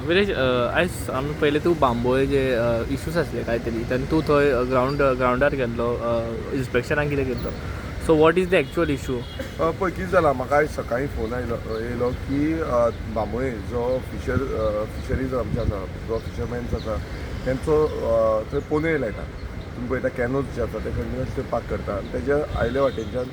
विरेश, आयज आमी पयलें तूं बांबोळे जे इश्यूज आसले काय तरी, तेन्ना तूं थंय ग्रावंडार गेल्लो, इन्स्पेक्शनाक कितें केल्लो, so what is the actual issue? पळय कितें जालां, म्हाका आयज सकाळीं फोन आयलो येयलो की बांबोळे जो फिशरीज आमचे आसा, जो फिशरमॅन्स आसा तेंचो थंय पोनय लायता. तुमी पळयता कॅनोज जे आसा ते कंटिन्युअस ते पार्क करता आनी तेज्या आयले वाटेनच्यान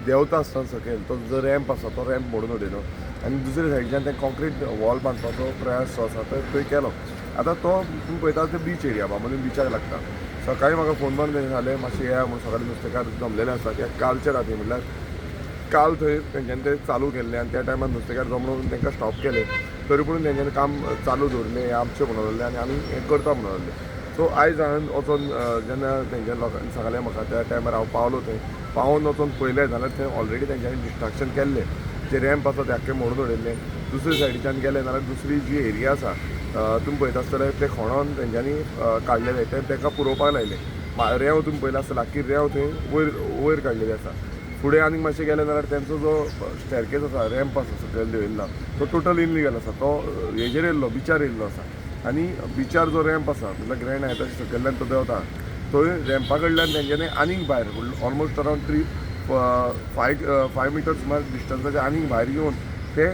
देंवता आसतना सकयल तो जो रॅम्प आसा तो रॅम्प मोडून उडयलो आनी दुसरे सायडीच्यान ते कॉन्क्रीट वॉल बांदपाचो प्रयास जो आसा तो थंय केलो. आतां तो तुमी पळयता ते बीच एरिया बांबोलीम बिचाक लागता. सकाळीं म्हाका फोन मारून तेणें सांगलें मातशें येया म्हूण, सकाळीं नुस्तेकार जमलेले आसा कित्याक कालच्या राती म्हणल्यार काल थंय तेंच्यांनी ते चालू केल्लें आनी त्या टायमार नुस्तेकार जमलो तांकां स्टॉप केलें, तरी पूण तेंच्यांनी काम चालू दवरलें, हें आमचें म्हणून लागलें आनी आमी हें करता म्हणून लागलें. सो आयज हांवें वचोन जेन्ना तेंच्या लोकांनी सांगलें म्हाका त्या टायमार हांव पावलो, थंय पावोन वचोन पळयलें जाल्यार थंय ऑलरेडी तेंच्यांनी डिस्ट्रक्शन केल्लें, जे रॅम्प आसा ते आख्खें मोडून उडयल्लें. दुसरे सायडीच्यान गेले जाल्यार दुसरी जी एरिया आसा तुमी पळयता आसतले ते खणोन तेंच्यांनी काडलेले ते ताका पुरोवपाक लायले. रेंव तुमी पळयला आसतले आख्खी रेंव थंय वयर वयर काडलेली आसा. फुडें आनीक मातशें गेले जाल्यार तेंचो जो स्टॅरकेज आसा, रॅम्प आसा सकयल देंवयल्लो, तो टोटल इनलिगल आसा. तो हेजेर येयल्लो, बिचार येयल्लो आसा आनी बिचार जो रॅम्प आसा म्हणल्यार ग्रँड हायताच्या सकयल्यान तो देंवता, थंय रॅम्पा कडल्यान तेंच्यांनी आनीक भायर ऑलमोस्ट अरावंड 3-5 मिटर सुमार डिस्टन्साचेर आनीक भायर येवन ते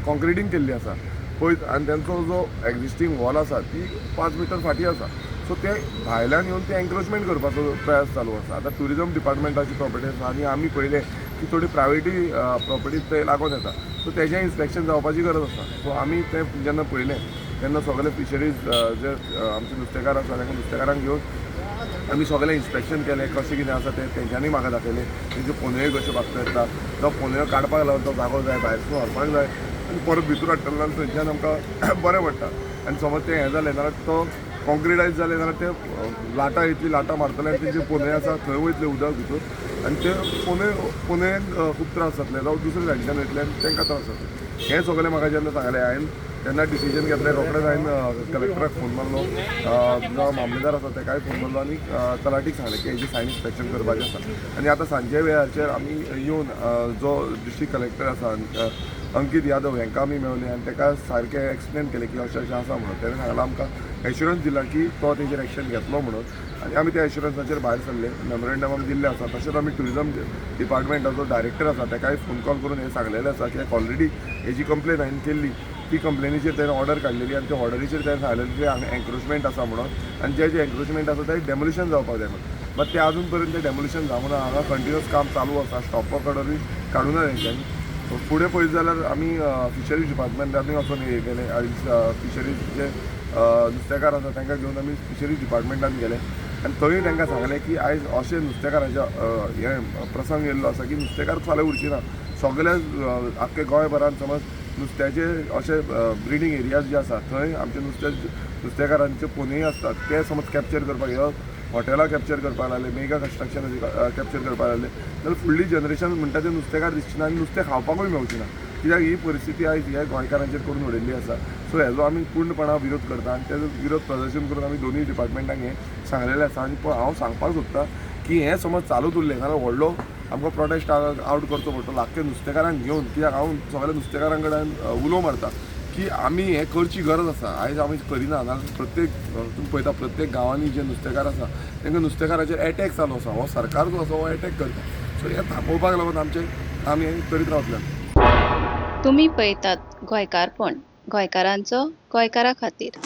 कॉन्क्रिटींग केल्ली आसा पळय. आनी तेंचो जो एग्जिस्टींग वॉल आसा ती 5 मिटर फाटीं आसा. सो ते भायल्यान येवन ते एन्क्रोचमेंट करपाचो प्रयास चालू आसा. आतां ट्युरिजम डिपार्टमेंटाची प्रॉपर्टी आसा आनी आमी पळयलें की थोडी प्रायवेटूय प्रॉपर्टी थंय लागून येता, सो तेजें इन्स्पेक्शन जावपाची गरज आसा. सो आमी तें जेन्ना पळयलें तेन्ना सगळे फिशरीज जे आमचे नुस्तेकार आसा तांकां नुस्तेकारांक घेवन आमी सगळें इन्स्पेक्शन केलें, कशें कितें आसा तें तेंच्यांनी म्हाका दाखयलें, तेंच्यो पोनयो कश्यो बागता, तो पोनयो काडपाक लागून तो जागो जाय, भायरसून व्हरपाक जाय आनी परत भितर हाडटलो जाल्यार थंयच्यान आमकां बरें पडटा. आनी समज तें हें जालें जाल्यार तो कॉन्क्रिटायज जालें जाल्यार ते लाटां येतली, लाटां मारतले आनी तेंचे पोनयो आसा थंय वयतले उदक भितर आनी ते पोनयेक खूब त्रास जातले, जावं दुसरे सायडीच्यान वयतले आनी तांकां त्रास जातले. हें सगळें म्हाका जेन्ना सांगलें हांवें तेन्ना डिसिजन घेतलें, रोखडेंच हांवें कलेक्टराक फोन मारलो, जो मामलेदार आसा ताकाय फोन मारलो आनी तलाटीक सांगलें की हेजी सायन इन्स्पेक्शन करपाचें आसा. आनी आतां सांजे वेळाचेर आमी येवन जो डिस्ट्रिक्ट कलेक्टर आसा अंकीत यादव हांकां आमी मेवले आनी ताका सारकें एक्सप्लेन केलें की अशें अशें आसा म्हणून. तेणें सांगलां आमकां एश्युरन्स दिला की तो तेजेर एक्शन घेतलो म्हणून आनी आमी त्या एश्युरन्साचेर भायर सरले, मेमोरेंडम आमी दिल्लें आसा. तशेंच आमी ट्युरिजम डिपार्टमेंटाचो डायरेक्टर आसा ताकाय फोन कॉल करून हें सांगलेलें आसा कित्याक ऑलरेडी हेजी कंप्लेन हांवें केल्ली, ती कंप्लेनीचेर तेणें ऑर्डर काडलेली आनी त्या ऑर्डरीचेर तेणें सांगलेलें की हांगा एन्क्रोचमेंट आसा म्हणून आनी जे जे एन्क्रोचमेंट आसा तें डेमोलिशन जावपाक जाय म्हणून. बट तें आजून पर्यंत तें डेमोलिशन जावंक ना, हांगा कंटिन्युअस काम चालू आसा, स्टॉप वर्क ऑर्डरूय काडूं ना तेंच्यांनी. फुडें पळयत जाल्यार आमी फिशरीज डिपार्टमेंटानूय वचोन हे केलें, फिशरीज जे नुस्तेकार आसा तांकां घेवन आमी फिशरीज डिपार्टमेंटान गेले आनी थंय तांकां सांगलें की आयज अशें नुस्तेकाराचें हें प्रसंग येयल्लो आसा की नुस्तेकार फाल्यां उरची ना, सगळे आख्खे गोंयभरान समज नुस्त्याचे अशे ब्रिडींग एरियाज जे आसा थंय आमचे नुस्तेकारांचे पोनय आसतात ते समज कॅप्चर करपाक, ह्यो हॉटेलां कॅप्चर करपाक लागले, मेगा कन्स्ट्रक्शन कॅप्चर करपाक लागले, जाल्यार फुडली जनरेशन म्हणटा ते नुस्तेकार दिसचे ना आनी नुस्तें खावपाकूय मेवचें ना, कित्याक ही परिस्थिती आयज ह्या गोंयकारांचेर करून उडयल्ली आसा. सो हेजो आमी पूर्णपणान विरोध करता आनी तेजो विरोध प्रदर्शन करून आमी दोनूय डिपार्टमेंटांक हें सांगलेलें आसा. आनी हांव सांगपाक सोदता की हें समज चालूच उरलें जाल्यार व्हडलो आमकां प्रोटेस्ट आवट करचो पडटलो आख्खे नुस्तेकारांक घेवन, कित्याक हांव सगळ्या नुस्तेकारां कडेन उलो मारता की आमी हें करची गरज आसा. आयज आमी करिना नाल्यार प्रत्येक तुमी पळयता प्रत्येक गांवांनी जे नुस्तेकार आसा तांकां नुस्तेकाराचेर एटॅक चालू आसा, हो सरकार जो आसा हो एटॅक करता. सो हें थांबोवपाक लागून आमचें आमी हें करीत रावतले. तुमी पळयतात गोंयकारपण, गोंयकारांचो गोंयकारा खातीर.